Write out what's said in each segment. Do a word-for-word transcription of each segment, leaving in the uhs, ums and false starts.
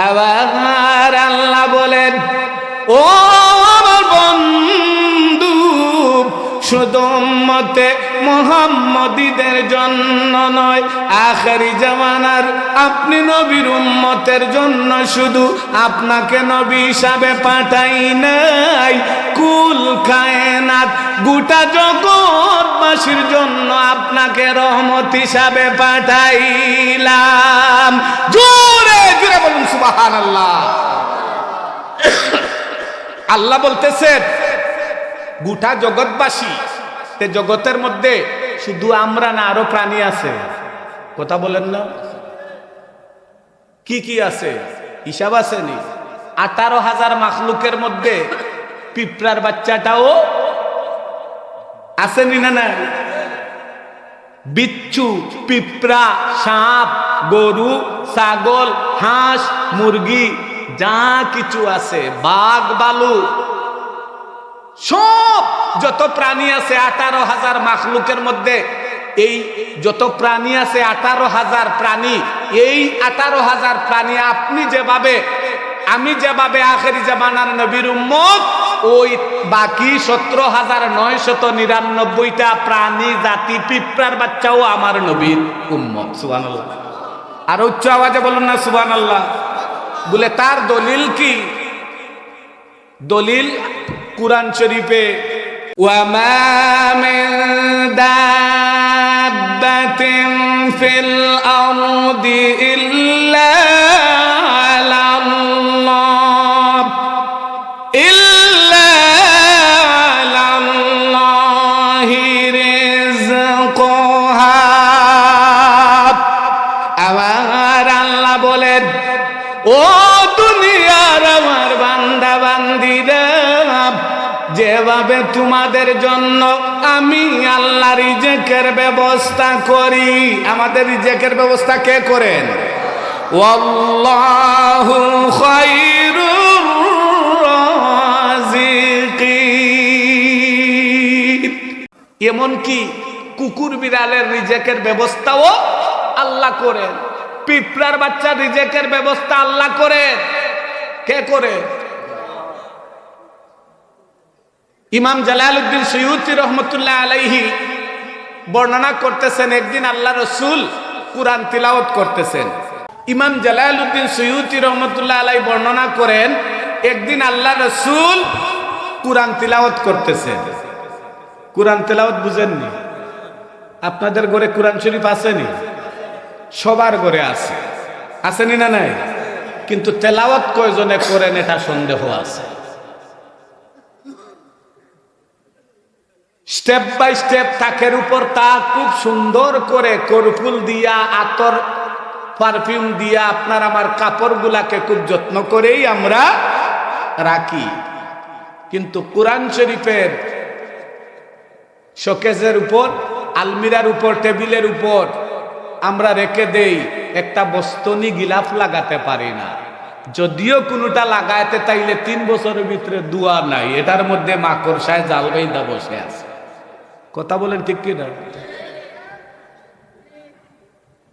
আবার আল্লাহ বলেন, "ও আমার বন্ধু, শুধু উম্মতে মুহাম্মদীদের জন্য নয়, আখেরি জামানার আপনি নবীর উম্মতের জন্য শুধু আপনাকে নবী হিসাবে পাঠাই নাই, কুল কায়নাত, গোটা জগৎবাসীর জন্য আপনাকে রহমত হিসাবে পাঠাইলাম।" জোরে জোরে বলুন, "সুবহানাল্লাহ।" আল্লাহ বলতেছেন, গোটা জগৎবাসী, তে জগতের মধ্যে শুধু আমরা না, আরো প্রাণী আছে। কথা বলেন না? কি কি আছে? হিসাব আছে নি? আঠারো হাজার মাখলুকের মধ্যে পিঁপড়ার বাচ্চাটাও আছে নি না, না? বিচ্ছু, পিঁপড়া, সাপ, গরু, ছাগল, হাঁস, মুরগি, যা কিছু আছে, বাঘ, ভালুক, সব যত প্রাণী আছে, আঠারো হাজার মাখলুকের মধ্যে এই যত প্রাণী আছে, আঠারো হাজার প্রাণী, এই আঠারো হাজার প্রাণী আপনি যেভাবে, আমি যেভাবে আখেরি জামানার নবীর উম্মত, ওই বাকি সতেরো হাজার নয়শত নিরানব্বইটা প্রাণী জাতি পিঁপড়ার বাচ্চাও আমার নবীর উম্মত। সুবহানাল্লাহ। আর উচ্চ আওয়াজে বলুন না, "সুবহানাল্লাহ।" বলে, তার দলিল কি? দলিল কোরআন শরীফে, "ওয়া মা মিন দাব্বাতিন ফিল আরদি ইল্লা আলাল্লাহ, ইল্লা আলাল্লাহি রিজকুহা।" আমার আল্লাহ বলেন, ও দুনিয়ার আমার বান্দা বান্দিরা, যেভাবে তোমাদের জন্য আমি আল্লাহ রিজেকের ব্যবস্থা করি, আমাদের রিজেকের ব্যবস্থা কে করেন? ওয়াল্লাহু খায়রুর রাযিকিন। এমনকি কুকুর বিড়ালের রিজেকের ব্যবস্থাও আল্লাহ করেন, পিঁপড়ার বাচ্চার রিজেকের ব্যবস্থা আল্লাহ করেন। কে করে? ইমাম জালালউদ্দিন সুয়ুতী রহমতুল্লাহ আলাইহি বর্ণনা করতেছেন, একদিন আল্লাহ রসুল কোরআন তিলাওয়াত করতেছেন। ইমাম জালালউদ্দিন সুয়ুতী রহমতুল্লাহ আলাইহি বর্ণনা করেন, একদিন আল্লাহ রসুল কোরআন তিলাওয়াত করতেছেন। কোরআন তেলাওয়াত বুঝেননি? আপনাদের ঘরে কোরআন শরীফ আছেনি? সবার ঘরে আছে, আছেনি না নাই? কিন্তু তেলাওয়াত কয়জনে করেন, এটা সন্দেহ আছে। স্টেপ বাই স্টেপ তাকের উপর তাক খুব সুন্দর করে কর্পূর দিয়া, আতর, পারফিউম দিয়া আপনার আমার কাপড়গুলাকে খুব যত্ন করেই আমরা রাখি। কিন্তু কোরআন শরীফের শোকেসের উপর, আলমিরার উপর, টেবিলের উপর আমরা রেখে দেই, একটা বস্তনি গিলাফ লাগাতে পারি না। যদিও কোনোটা লাগাইতে তাইলে তিন বছরের ভিতরে দোয়া নাই, এটার মধ্যে মাকড়সায় জাল বাইন্ধা বসে আছে। কথা বলেন ঠিক কি না?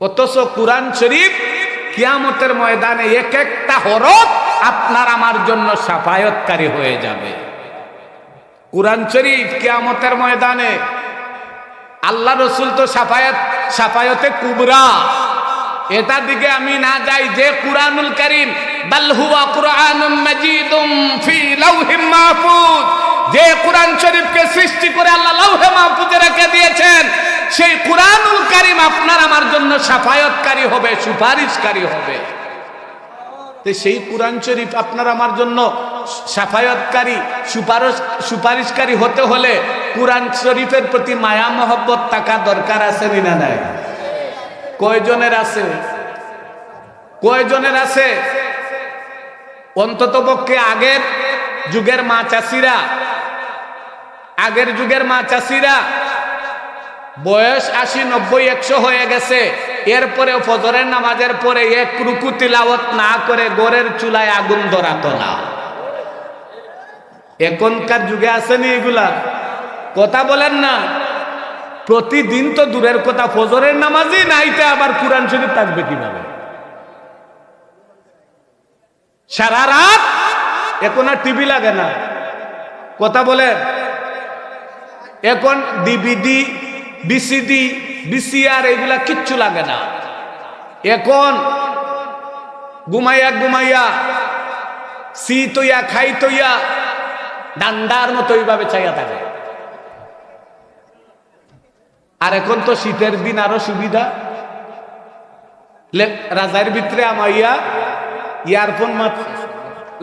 অথচ কোরআন শরীফ কিয়ামতের ময়দানে এক একটা হরফ আপনার আমার জন্য শাফায়াতকারী হয়ে যাবে। কোরআন শরীফ কিয়ামতের ময়দানে আল্লাহ রসুল তো শাফায়াত, শাফায়াতে কুবরা, এটার দিকে আমি না যাই। যে কোরআনুল করিম, বাল হুয়া কুরআনুম মাজিদুম ফি লাউহিম মাহফুজ, যে কোরআন শরীফকে সৃষ্টি করে আল্লাহ লাউহে মাহফুজে রেখে দিয়েছেন, সেই কোরআনুল করিম আপনার আমার জন্য শাফায়াতকারী হবে, সুপারিশকারী হবে। তো সেই কোরআন শরীফ আপনার আমার জন্য শাফায়াতকারী, সুপারিশ, সুপারিশকারী হতে হলে কোরআন শরীফের প্রতি মায়া মহব্বত থাকা দরকার, আছে নি না নাই? কয়জনের আছে? কয়জনের আছে? অন্তত পক্ষে আগের যুগের মা চাচিরা, আগের যুগের মা চাচিরা বয়স আশি, নব্বই, একশো হয়ে গেছে, এরপরেও ফজরের নামাজের পরে এক রুকু তিলাওয়াত না করে ঘরের চুলায় আগুন ধরাতো না। এখনকার যুগে আছেনি এগুলা? কথা বলেন না। প্রতিদিন তো দূরের কথা, ফজরের নামাজই নাই, তে আবার কোরআন শরীফ থাকবে কিভাবে? সারা রাত। এখন আর টিভি লাগে না, কথা বলেন। এখন ডিভিডি, ভিসিডি, ভিসিআর, এইগুলা কিচ্ছু লাগে না। এখন ঘুমাইয়া ঘুমাইয়া, শীত অইয়া, খাইত অইয়া, ডান্ডার মতো এইভাবে চাইয়া থাকে। আর এখন তো শীতের দিন, আরো সুবিধা। লে-, রাজার ভিতরে আমাইয়া ইয়ারফোন মাত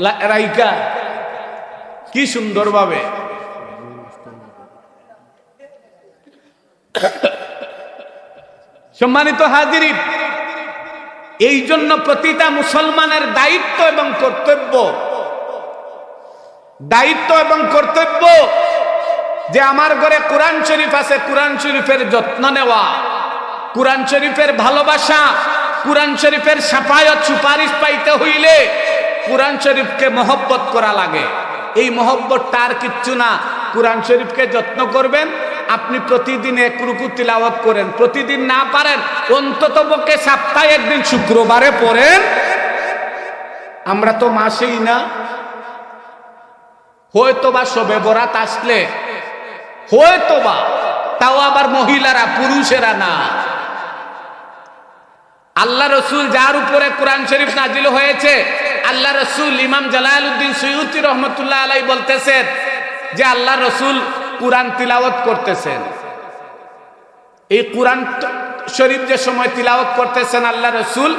লা-, রাইকা কি সুন্দরভাবে। সম্মানিত হাজিরিন, এই জন্য প্রতিটা মুসলমানের দায়িত্ব এবং কর্তব্য, দায়িত্ব এবং কর্তব্য যে আমার ঘরে কোরআন শরীফ আছে, কোরআন শরীফের যত্ন নেওয়া, কোরআন শরীফের ভালোবাসা, কোরআন শরীফের শাফায়াত, সুপারিশ পাইতে হইলে কোরআন শরীফকে মহব্বত করা লাগে। এই মহব্বতটা আর কিচ্ছু না। কোরআন শরীফকে যত্ন করবেন। আপনি প্রতিদিন এক রুকু তিলাওয়াত করেন, প্রতিদিন না পারেন অন্তত পক্ষে সপ্তাহে একদিন শুক্রবারে পড়েন। আমরা তো মাসেই না, হয়তো বা শবে বরাত আসলে, হয়তো বা, তাও আবার মহিলারা, পুরুষেরা না। আল্লাহ রসুল যার উপরে কোরআন শরীফ নাজিল হয়েছে, আল্লাহ রসুল, ইমাম জালালউদ্দিন সুয়ুতি রহমতুল্লাহ আলাই বলতেছেন যে আল্লাহ রসুল কোরআন তিলাওয়াত করতেছেন। এই কোরআন ত-, শরীফ যে সময় তিলাওয়াত করতেছেন আল্লাহ রসুল,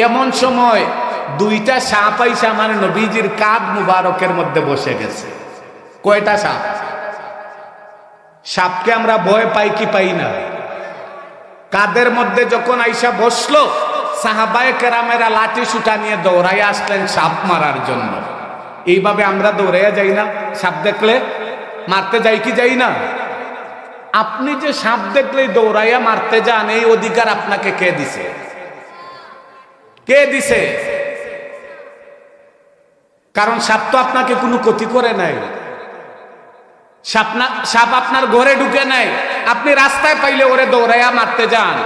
এমন সময় দুইটা সাপ আইসা আমার নবীজির কাঁধ মুবারকের মধ্যে বসে গেছে। কয়টা সাপ? সাপকে আমরা ভয় পাই কি পাই না? কাঁধের মধ্যে যখন আইসা বসলো, সাহাবায়ে কেরামেরা লাঠি সুটা নিয়ে দৌড়াইয়া আসলেন সাপ মারার জন্য। এইভাবে আমরা দৌড়াইয়া যাই না? সাপ দেখলে মারতে যাই কি যাই না? আপনি যে সাপ দেখলেই দৌড়াইয়া মারতে যান, এই অধিকার আপনাকে কে দিছে? কে দিছে? কারণ সাপ তো আপনাকে কোনো ক্ষতি করে নাই। সাপ না, সাপ আপনার ঘরে ঢুকে নাই। আপনি রাস্তায় পাইলে ওরে দৌড়াইয়া মারতে যান।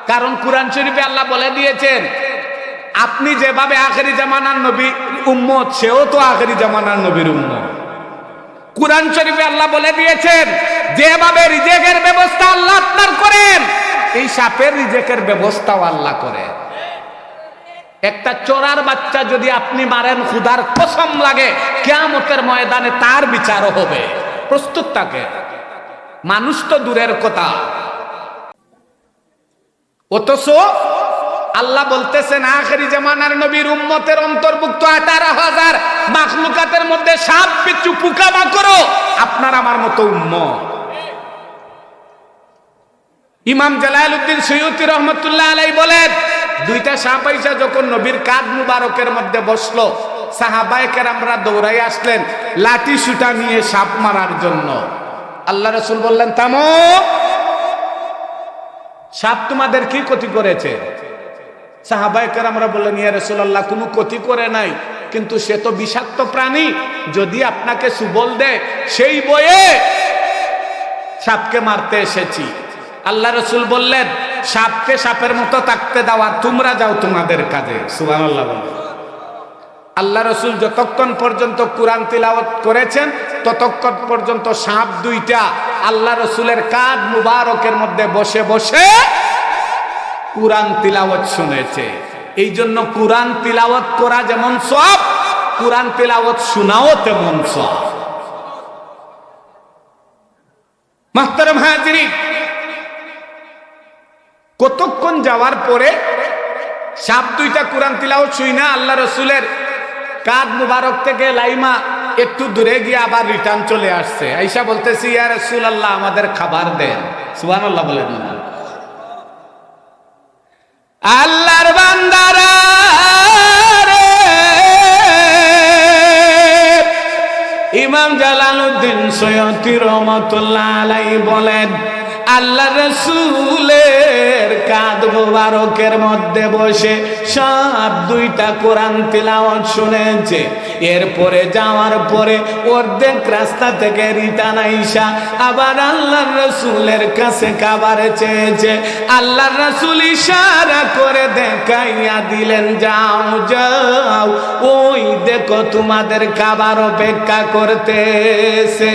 কারণ কোরআন শরীফে আল্লাহ বলে দিয়েছেন, আপনি যেভাবে আখেরি জামানার নবী উম্মত, সেও তো আখেরি জামানার নবীর উম্মত। কোরআন শরীফে আল্লাহ বলে দিয়েছেন, যেভাবে রিজেকের ব্যবস্থা আল্লাহ আপনার করেন, এই সাপের রিজেকের ব্যবস্থাও আল্লাহ করেন। একটা চোরার বাচ্চা যদি আপনি মারেন, খুদার কসম লাগে, কিয়ামতের ময়দানে তার বিচারও হবে। প্রস্তুত থাকে, মানুষ তো দূরের কথা। অথচ আল্লাহ বলতেছেন, আখেরি জামানার নবীর উম্মতের অন্তর্ভুক্ত আঠারো হাজার মাখলুকাতের মধ্যে সাপ, বিচ্ছু, পোকামাকড়ও আপনার আমার মতো উম্মত। ইমাম জালালউদ্দিন সুয়ুতি রহমতুল্লাহ আলাই বলেন, দুইটা সাপ আইসা যখন নবীর কাঁধ মুবারকের মধ্যে বসলো, সাহাবায়ে কেরামরা দৌড়াই আসলেন লাঠি সুটা নিয়ে সাপ মারার জন্য। আল্লাহ রসুল বললেন, থামো, সাপ তোমাদের কি ক্ষতি করেছে? সাহাবায়ে কেরামরা বললেন, ইয়া রাসূলুল্লাহ, কোনো ক্ষতি করে নাই, কিন্তু সে তো বিষাক্ত প্রাণী, যদি আপনাকে ছবল দেয়, সেই ভয়ে সাপকে মারতে এসেছি। আল্লাহ রসুল বললেন, সাপকে সাপের মতো থাকতে দাও, আর তোমরা যাও তোমাদের কাজে। সুবহানাল্লাহ বলেন। আল্লাহ রসুল যতক্ষণ পর্যন্ত কোরআন তিলাওয়াত করেছেন, ততক্ষণ পর্যন্ত সাপ দুইটা আল্লাহ রসুলের কাঁধ মুবারকের মধ্যে বসে বসে কোরআন তিলাওয়াত শুনেছে। এই জন্য কোরআন তিলাওয়াত করা যেমন সওয়াব, কোরআন তিলাওয়াত শোনাও তেমন সওয়াব। মুহতারাম হাজিরিন, কতক্ষণ যাওয়ার পরে সাপ দুইটা কোরআন তিলাওয়াত শুই না আল্লাহ রসুলের কাঁধ মুবারক থেকে লাইমা একটু দূরে গিয়ে আবার রিটার্ন চলে আসছে। আইসা বলতেছে, ইয়া রাসূলুল্লাহ, আমাদের খাবার দেন। সুবহানাল্লাহ বলেন না। আল্লাহর বান্দারা রে, ইমাম জালালউদ্দিন সৈয়দী রহমতুল্লাহ আলাই বলেন, আল্লাহ রসুলের চাঁদ মোবারকের মধ্যে বসে সব দুইটা কোরআন তিলাওয়াত শুনেছে। এরপরে যাওয়ার পরে অর্ধেক রাস্তা থেকে রিটার্ন আইসা আবার আল্লাহর রসুলের কাছে খাবার চেয়েছে। আল্লাহর রসুল ইশারা করে দেখাইয়া দিলেন, "যাও, যাও, ওই দেখো তোমাদের খাবার অপেক্ষা করতেছে।"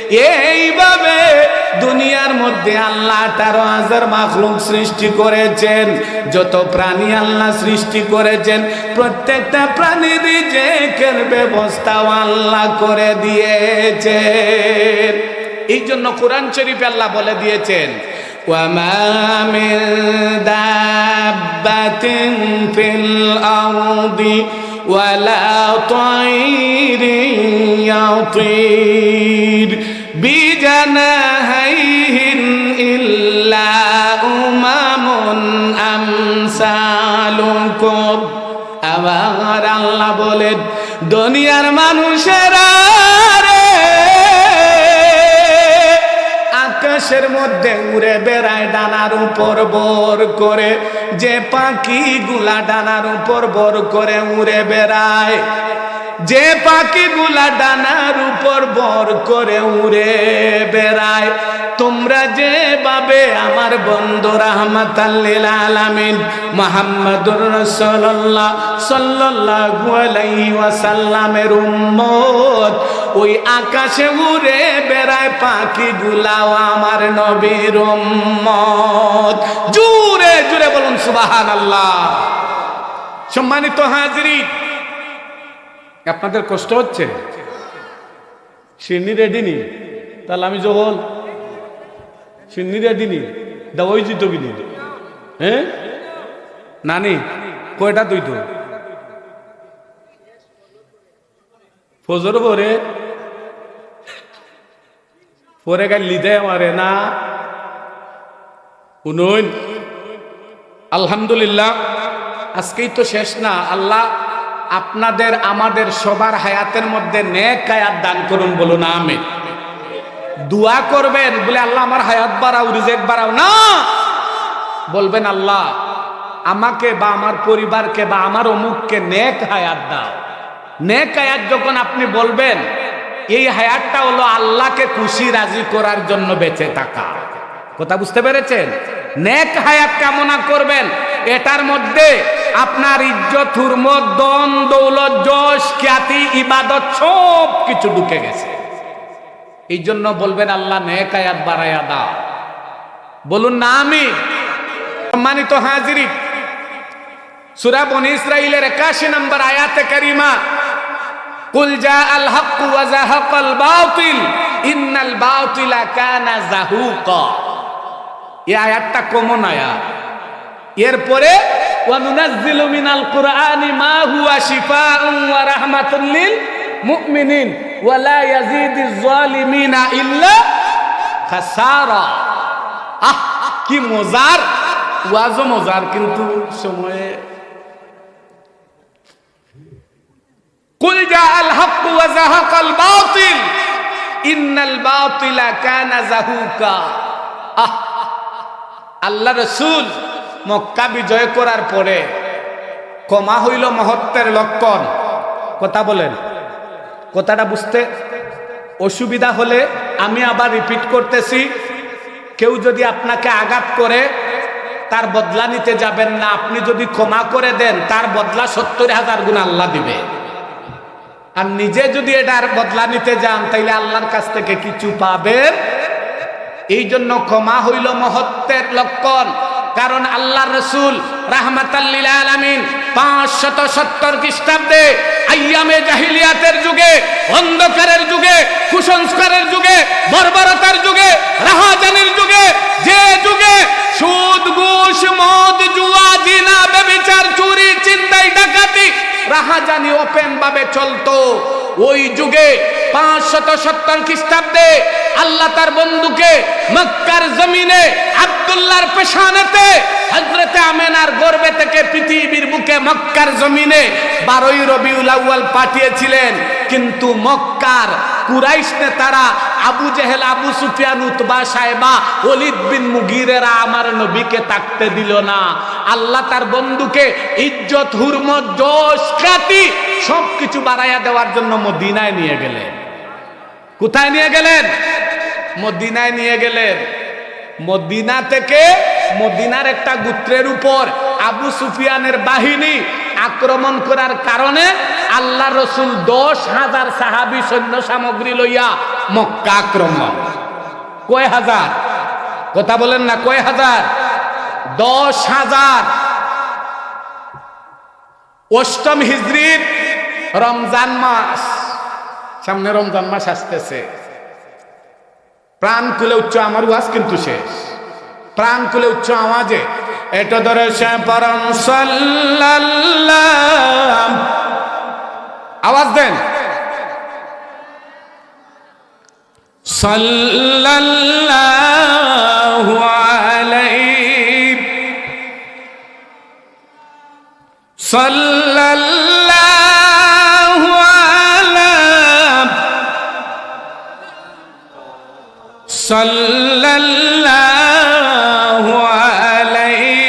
এইভাবে দুনিয়ার মধ্যে আল্লাহ আঠারো হাজার মাখলুক সৃষ্টি করেছেন। যত প্রাণী আল্লাহ সৃষ্টি করেছেন, প্রত্যেকটা প্রাণীর রিজিকের ব্যবস্থাও আল্লাহ করে দিয়েছেন। এই জন্য কোরআন শরীফে আল্লাহ বলে দিয়েছেন, "ওয়া মা মিন দাব্বাতিন ফিল আরদি ওয়ালা তাইরিন ইয়াতির বিজানাহিন ইল্লা উমামুন আমসালুকুম।" আবার আল্লাহ বলেন, "দুনিয়ার মানুষেরা রে, আকাশের মধ্যে উড়ে বেড়ায় ডানার উপর ভর করে, যে পাখিগুলা ডানার উপর ভর করে উড়ে বেড়ায়, যে পাখিগুলা ডানার উপর ভর করে উড়ে বেড়ায়, তোমরা যেভাবে আমার বন্ধু রাহমাতাল লিল আলামিন মুহাম্মাদুর রাসূলুল্লাহ সাল্লাল্লাহু আলাইহি ওয়াসাল্লামের উম্মত, ওই আকাশে উড়ে বেড়ায় পাখিগুলাও আমার নবীর উম্মত।" জোরে জোরে বলুন সুবহানাল্লাহ। সম্মানিত হাজিরিন, আপনাদের কষ্ট হচ্ছে? শিন্নি রেডি নি? তাহলে আমি জহল। শিন্নি রেডি নি? দেওয়াই জিত কি নি? হ্যাঁ? নানি, কয়টা তুই তো? ফজর পরে, পরে গাইল্লি দেয় আমারে না। হুনইন, আলহামদুলিল্লাহ, আজকেই তো শেষ না। আল্লাহ আপনাদের আমাদের সবার হায়াতের মধ্যে নেক হায়াত দান করুন, বলুন আমিন। দোয়া করবেন, বলে, "আল্লাহ, আমার হায়াত বাড়াও, রিজিক বাড়াও", না, বলবেন, "আল্লাহ, আমাকে বা আমার পরিবারকে বা আমার অমুককে নেক হায়াত দাও।" নেক হায়াত যখন আপনি বলবেন, এই হায়াতটা হলো আল্লাহকে খুশি রাজি করার জন্য বেঁচে থাকা। কথা বুঝতে পেরেছেন? নেক হায়াত কামনা করবেন, এটার মধ্যে আপনার ইজ্জত, হুরমত, ধন, দৌলত, যশ, খ্যাতি, ইবাদত সব কিছু ঢুকে গেছে। এই জন্য বলবেন, "আল্লাহ, নেক হায়াত বাড়াইয়া দাও।" বলুন না আমিন। সম্মানিত হাজিরিন, সূরা বনি ইসরাইলের একাশি নম্বর আয়াতে কারিমা, "কুল জাআল হাক্কু ওয়া জাহাকাল বাতিল, ইন্নাল বাতিলা কানা জাহুকা।" এই আয়াতটা কমন আয়াত। এরপরে, "ওয়া নুনাজ্জিলু মিনাল কুরআনি মা হুয়া শিফাউন ওয়া রাহমাতুল লিল মুমিনিন ওয়া লা ইয়াজিদুজ জালিমিনা ইল্লা খাসারা।" আহ, কি মজার ওয়াজও মজার, কিন্তু সময়ে, "কুল জাআল হাক্কু ওয়া জাহাকাল বাতিল, ইন্নাল বাতিলা কানা জাহুকা।" আহ, আল্লাহ রসুল মক্কা বিজয় করার পরে ক্ষমা হইল মহত্বের লক্ষণ। কথা বলেন, কথাটা বুঝতে অসুবিধা হলে আমি আবার রিপিট করতেছি, কেউ যদি আপনাকে আঘাত করে, তার বদলা নিতে যাবেন না। আপনি যদি ক্ষমা করে দেন, তার বদলা সত্তর হাজার গুণ আল্লাহ দিবে। আর নিজে যদি এটার বদলা নিতে যান, তাইলে আল্লাহর কাছ থেকে কিছু পাবেন। এই জন্য ক্ষমা হইল মহত্বের লক্ষণ, কারণ আল্লাহর রসুল রাহমাতাল লিল আলামিন পাঁচশত সত্তর খ্রিস্টাব্দে আইয়ামে জাহিলিয়াতের যুগে, অন্ধকারের যুগে, কুসংস্কারের যুগে, বর্বরতার যুগে, রাহাজানির যুগে, যে যুগে সুদ, ঘুষ, মদ, জুয়া, জিনা, ব্যভিচার, চুরি, ছিনতাই, ডাকাতি, রাহাজানি ওপেন ভাবে চলতো, ওই যুগে পাঁচশত সত্তর খ্রিস্টাব্দে আল্লাহ তার বন্ধুকে মক্কার জমিনে আব্দুল্লাহর পেশানেতে হযরতে আমেনার গর্ভে থেকে পৃথিবীর বুকে মক্কার জমিনে বারোই রবিউল আউয়াল পাঠিয়েছিলেন। কিন্তু মক্কার কুরাইশ নেতারা, আবু জেহেল, আবু সুফিয়ান, উতবা, সায়বা, ওলিদ বিন মুগিরেরা আমার নবীকে থাকতে দিল না। আল্লাহ তার বন্ধুকে ইজ্জত, হুরমত, যশ, খ্যাতি সবকিছু বাড়াইয়া দেওয়ার জন্য মদিনায় নিয়ে গেলেন। কোথায় নিয়ে গেলেন? মদিনায় নিয়ে গেলেন। মদিনা থেকে, মদিনার একটা গোত্রের উপর আবু সুফিয়ানের বাহিনী আক্রমণ করার কারণে আল্লাহর রসুল দশ হাজার সাহাবী সৈন্য সামগ্রী লইয়া মক্কা আক্রমণ। কয় হাজার? কথা বলেন না, কয় হাজার? দশ হাজার। অষ্টম হিজরির রমজান মাস, সামনে রমজান মাস আসতেছে। প্রাণ খুলে উচ্চ, আমার ওয়াজ কিন্তু শেষ। প্রাণ খুলে উচ্চ আওয়াজে এটা ধরে সে পরম সাল্লাল্লাহ, আওয়াজ দেন, সাল্লাল্লাহু আলাইহি, সাল্লাল্লাহু আলা, সাল্লাল্লাহু আলাইহি।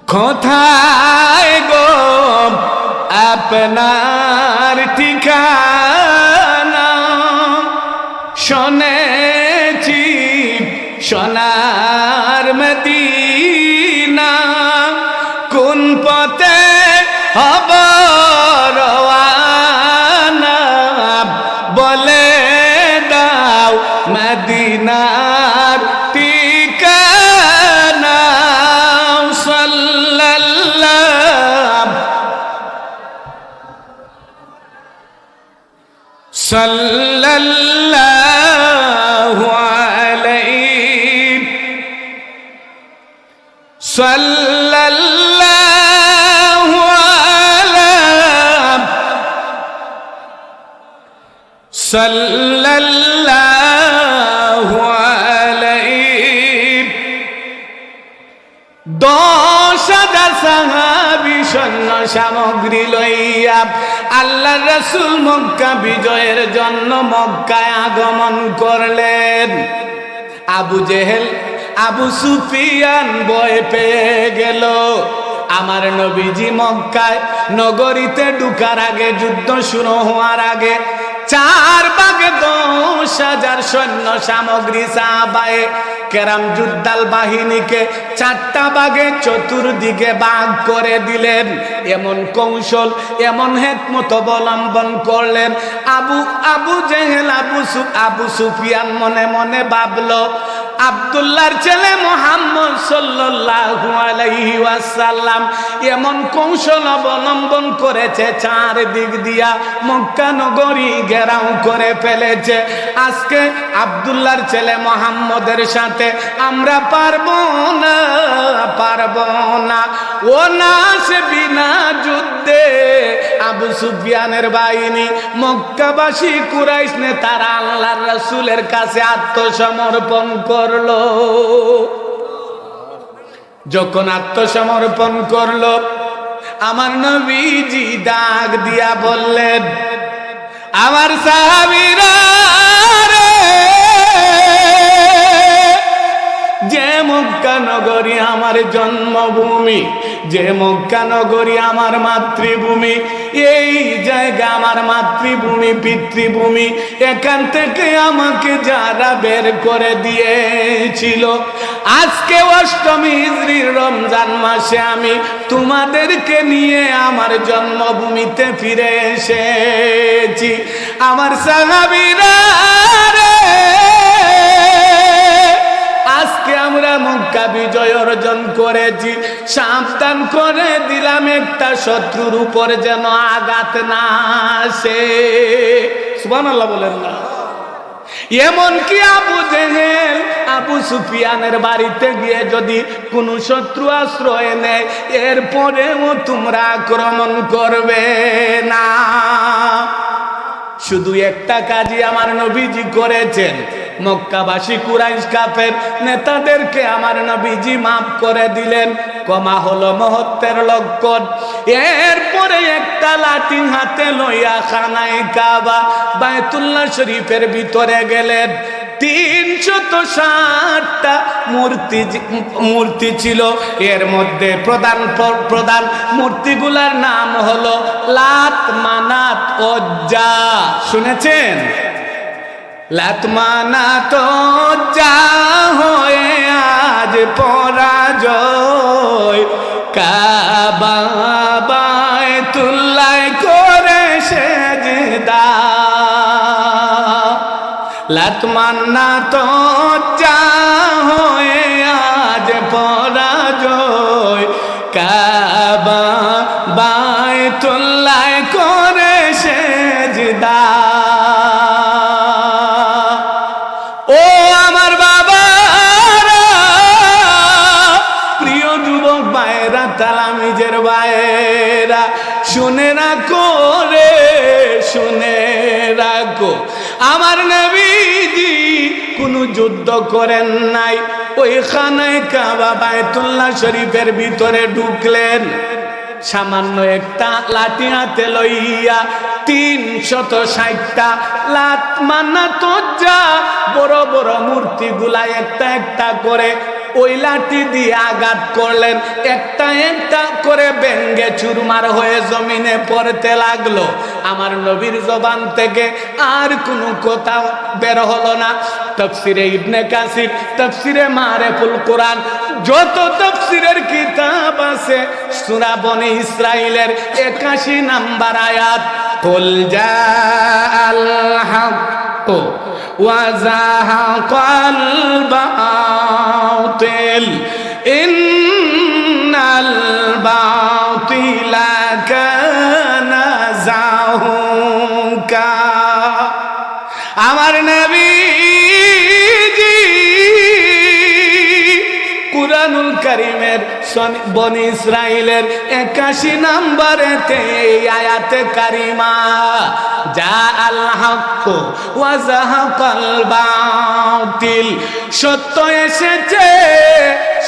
কোথায় গো আপনার ঠিকানা? শুনেছি সোনার মদিনা। কোন পথে হব রওয়ানা? বলে দাও মদিনার ঠিকানা। সাল্লাল্লাহ, সাল্লাল্লাহু আলাইহি, সাল্লাল্লাহু আলা, সাল্লাল্লাহু আলাইহি। দশ হাজার সাহাবী সৈন্য সামগ্রী লইয়া আল্লাহর রাসূল মক্কা বিজয়ের জন্য মক্কায় আগমন করলেন। আবু জেহেল, আবু সুফিয়ান ভয় পেয়ে গেল। আমার নবীজি মক্কায় নগরীতে ঢুকার আগে, যুদ্ধ শুরু হওয়ার আগে, চার ভাগে দশ হাজার সৈন্য সামগ্রী সাহাবায়ে কেরাম যুদ্ধাল বাহিনীকে চারটা ভাগে চতুর্দিকে ভাগ করে দিলেন। এমন কৌশল, এমন হেকমত অবলম্বন করলেন। আবু, আবু জেহেল, আবু সু-, আবু সুফিয়ান মনে মনে ভাবল, আব্দুল্লাহর ছেলে মোহাম্মদ সাল্লাল্লাহু আলাইহি ওয়াসাল্লাম এমন কৌশল অবলম্বন করেছে, চার দিক দিয়া মক্কা নগরী ঘেরাও করে ফেলেছে। আজকে আব্দুল্লাহর ছেলে মোহাম্মদের সাথে আমরা পারবো না, পারবো না। অনায়াসে বিনা যুদ্ধে আবু সুফিয়ানের বাহিনী, মক্কাবাসী কুরাইশ নেতারা আল্লাহর রাসূলের কাছে আত্মসমর্পণ করলো। যখন আত্মসমর্পণ করলো, আমার নবীজি ডাক দিয়া বললেন, "আমার সাহাবীরা রে, যে মক্কা নগরী আমার জন্মভূমি, যে মক্কা নগরী আমার মাতৃভূমি, এই জায়গা আমার মাতৃভূমি, পিতৃভূমি, এখান থেকে আমাকে যারা বের করে দিয়েছিল, আজকে অষ্টমী হিজরির রমজান মাসে আমি তোমাদেরকে নিয়ে আমার জন্মভূমিতে ফিরে এসেছি।" আমার সাহাবীরা রে, আজকে আমরা মক্কা বিজয় অর্জন করেছি, সাবধান করে দিলাম, একটা শত্রুর উপর যেন আঘাত না আসে। সুবহানাল্লাহ বলেন না। এমনকি আবু জেহেল, আবু সুফিয়ানের বাড়িতে গিয়ে যদি কোনো শত্রু আশ্রয় নেয়, এরপরেও তোমরা আক্রমণ করবে না। শুধু একটা কাজই আমার নবীজি করেছেন, মক্কাবাসী কুরাইশ কাফের নেতাদেরকে আমার নবীজি মাফ করে দিলেন। ক্ষমা হলো মহত্বের লক্ষণ। এরপরে একটা লাঠি হাতে লইয়া খানায়ে কাবা, বায়তুল্লাহ শরীফের ভিতরে গেলেন। তিনশত ষাটটা মূর্তি, মূর্তি ছিল। এর মধ্যে প্রধান, প্রধান মূর্তিগুলার নাম হলো লাত, মানাত, উজ্জা। শুনেছেন? লাত, মানাত, উজ্জা হয়ে আজ পরাজয়, কাবা বায়তুল্লায় করে সেজদা। লাত, মানাত, উজ্জা হয়ে আজ পরাজয়, কাবা বায়তুল্লায় করে সেজদা। ও আমার বাবারা, প্রিয় যুবক ভাইরা, তালামিজের ভাইরা, শুনে রাখো রে, শুনে রাখো। আমার নবীজি কোনো যুদ্ধ করেন নাই। ওই খানায়ে কাবা বায়তুল্লাহ শরীফের ভিতরে ঢুকলেন, সামান্য একটা লাঠি হাতে লইয়া তিনশত ষাটটা লাত, মানাত, উজ্জা, বড় বড় মূর্তিগুলা একটা একটা করে ওই লাঠি দিয়ে আঘাত করলেন। একটা একটা করে ভেঙ্গে চুরমার হয়ে জমিনে পড়তে লাগলো। আমার নবীর জবান থেকে আর কোনো কথা বের হলো না। তাফসিরে ইবনে কাসির, তাফসিরে মারেফুল কোরআন, যত তাফসিরের কিতাব আছে, সূরা বনি ইসরাইলের একাশি নাম্বার আয়াত, "কুল জাআল হাক্কু ওয়া জাহাকাল বাতিল, ইন্নাল বাতিলা কানা জাহুকা।" আমার নবীজি কুরআনুল কারীমের সন-, বনি ইসরাইলের একাশি নম্বরেতে এই আয়াতে কারিমা, "জাআল হাক্কু ওয়া জাহাকাল বাতিল।" সত্য এসেছে,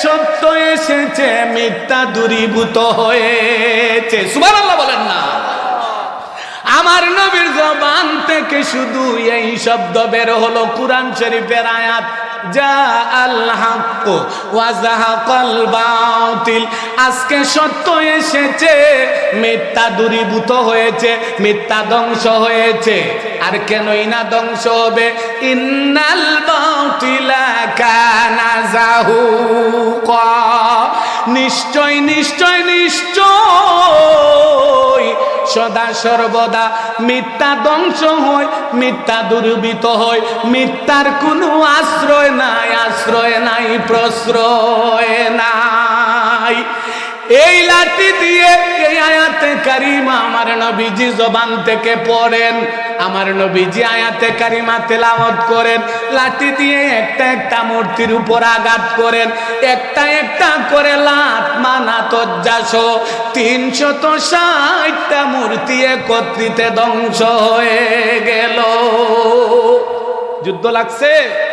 সত্য এসেছে, মিথ্যা দূরীভূত হয়েছে। সুবহানাল্লাহ বলেন না। আমার নবীর জবান থেকে শুধু এই শব্দ বের হলো, কোরআন শরীফের আয়াত, "জাআল হাক্কু ওয়া জাহাকাল বাতিল।" আজকে সত্য এসেছে, মিথ্যা দূরীভূত হয়েছে, মিথ্যা ধ্বংস হয়েছে। আর কেনই না ধ্বংস হবে? ইন্নাল বাতিলা কানা জাহুকা। নিশ্চয়, নিশ্চয়, নিশ্চয় সদা সর্বদা মিথ্যা ধ্বংস হয়, মিথ্যা দূরীভূত হয়, মিথ্যার কোনো আশ্রয় নাই, আশ্রয় নাই, প্রশ্রয় নাই। এই লাঠি দিয়ে এই আয়াতে কারিমা আমার নবীজি জবান থেকে পড়েন, আমার নবীজি আয়াতে কারিমা তেলাওয়াত করেন, লাঠি দিয়ে একটা একটা মূর্তির উপর আঘাত করেন, একটা একটা করে লাত, মানাত, উজ্জা সহ তিনশত ষাটটা মূর্তি একত্রিতে ধ্বংস হয়ে গেল। যুদ্ধ লাগছে।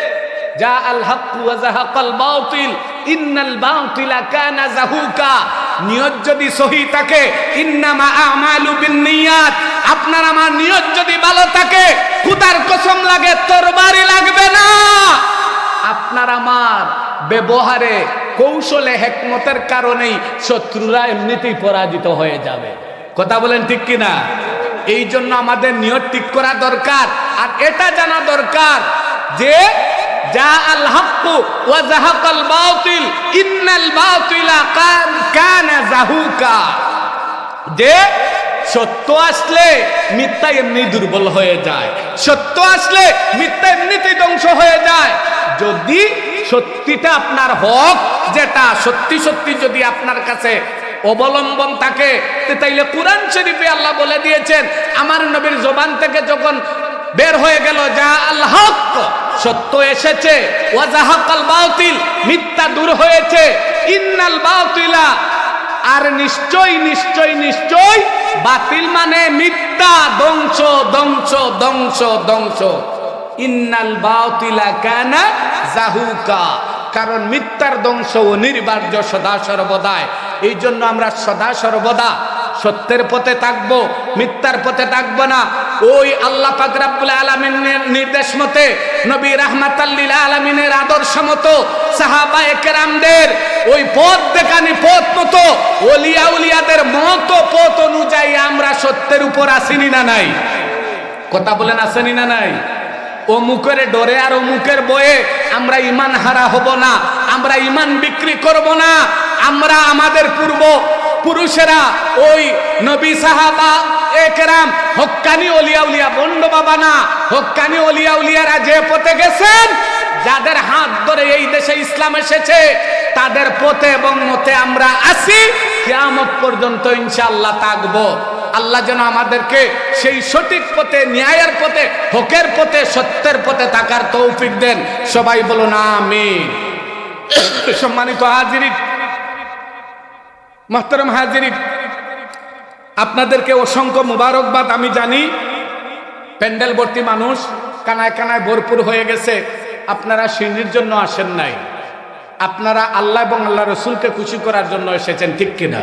জাআল হাক্কু ওয়া জাহাকাল বাতিল, ইন্নাল বাতিলা কানা জাহুকা। নিয়ত যদি সহি থাকে, ইন্নামা আমালু বিন্নিয়াত, আপনার আমার নিয়ত যদি ভালো থাকে, খুদার কসম লাগে, তরবারি লাগবে না। আপনার আমার ব্যবহারে, কৌশলে, হেকমতের কারণেই শত্রুরা এমনিতেই পরাজিত হয়ে যাবে। কথা বলেন ঠিক কি না? এই জন্য আমাদের নিয়ত ঠিক করা দরকার, আর এটা জানা দরকার যে জাআল হাক্কু ওয়া জাহাকাল বাতিল, ইন্নাল বাতিলা কান-, কানা জাহুকা। যে সত্য আসলে মিথ্যা এমনি দুর্বল হয়ে যায়, সত্য আসলে মিথ্যা এমনিতেই ধ্বংস হয়ে যায়। যদি সত্যিটা আপনার হক, যেটা সত্যি সত্যি যদি আপনার কাছে অবলম্বন থাকে, তে তাইলে কোরআন শরীফে আল্লাহ বলে দিয়েছেন, আমার নবীর জবান থেকে যখন বের হয়ে গেল, "জাআল হক", সত্য এসেছে, "ওয়া জাহাকাল বাতিল", মিথ্যা দূর হয়েছে, "ইন্নাল বাতিলা", আর নিশ্চয়, নিশ্চয়, নিশ্চয় বাতিল মানে মিথ্যা, ধ্বংস, ধ্বংস, ধ্বংস, ধ্বংস। ইন্নাল বাতিলা কানা জাহুকা। কারণ মিথ্যার ধ্বংস অনিবার্য সদা সর্বদাই। এই জন্য আমরা সদা সর্বদা সত্যের পথে থাকব, মিথ্যার পথে থাকব না। ওই আল্লাহ পাক রাব্বুল আলামিনের নির্দেশ মতে, নবী রাহমাতাল লিল আলামিনের আদর্শ মতো, সাহাবা একরামদের ওই পথ দেখানি পথ মতো, অলি আউলিয়াদের মতো পথ অনুযায়ী আমরা সত্যের উপর আছি নি না নাই? কথা বলেন, আছে নি না নাই? অমুকের ডরে আর অমুকের ভয়ে আমরা ইমান হারা হব না, আমরা ইমান বিক্রি করব না। আমরা আমাদের পূর্ব পুরুষেরা ওই নবী, সাহাবা একরাম, হক্কানি অলি আউলিয়া, ভণ্ড বাবা না, হক্কানি অলি আউলিয়ারা যে পথে গেছেন, যাদের হাত ধরে এই দেশে ইসলাম এসেছে, তাদের পথে এবং মতে আমরা আছি, কিয়ামত পর্যন্ত ইনশাআল্লাহ থাকব। আল্লাহ যেন আমাদেরকে সেই সঠিক পথে, ন্যায়ের পথে, হকের পথে, সত্যের পথে থাকার তৌফিক দেন। সবাই বলুন আমিন। সম্মানিত হাজিরিন, মোহতরম হাজিরিন, আপনাদেরকে অসংখ্য মুবারকবাদ। আমি জানি প্যান্ডেল ভর্তি মানুষ, কানায় কানায় ভরপুর হয়ে গেছে। আপনারা শিন্নির জন্য আসেন নাই, আপনারা আল্লাহ এবং আল্লাহ রসুলকে খুশি করার জন্য এসেছেন, ঠিক কিনা?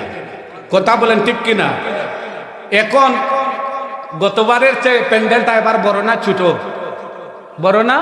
কথা বলেন, ঠিক কিনা? এখন গতবারের চেয়ে প্যান্ডেলটা এবার বড় না ছোট? বড় না?